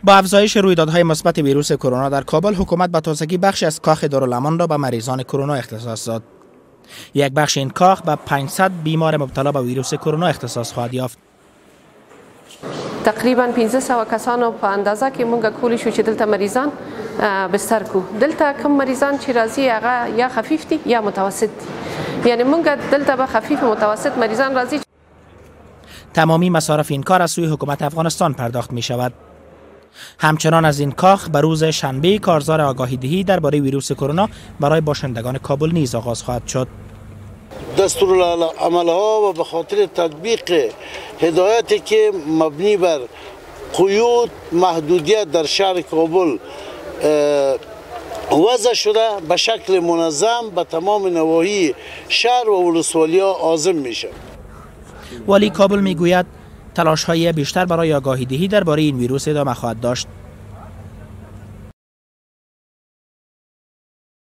با افزایش رویدادهای مثبت ویروس کرونا در کابل، حکومت به تازگی بخشی از کاخ دارالامان را به مریضان کرونا اختصاص داد. یک بخش این کاخ به 500 بیمار مبتلا به ویروس کرونا اختصاص خواهد یافت. تقریبا 1500 کسانو په اندازه کې مونږ کولی شو چې دلته مریضان بستر کو. دلته کوم مریضان چې راځي هغه یا خفیف دي یا متوسط دي، یعنی مونږ دلته به خفیف و متوسط مریضان راځي. تمامی مصارف این کار از سوی حکومت افغانستان پرداخت می شود. همچنان از این کاخ به روز شنبه کارزار آگاهی دهی درباره ویروس کرونا برای باشندگان کابل نیز آغاز خواهد شد. دستورالعمل‌ها و به خاطر تطبیق هدایتی که مبنی بر قیود محدودیت در شهر کابل وضع شده به شکل منظم به تمام نواحی شهر و ولسوالی‌ها عازم میشه. والی کابل میگوید تلاش های بیشتر برای آگاهی دهی درباره این ویروس ادامه خواهد داشت.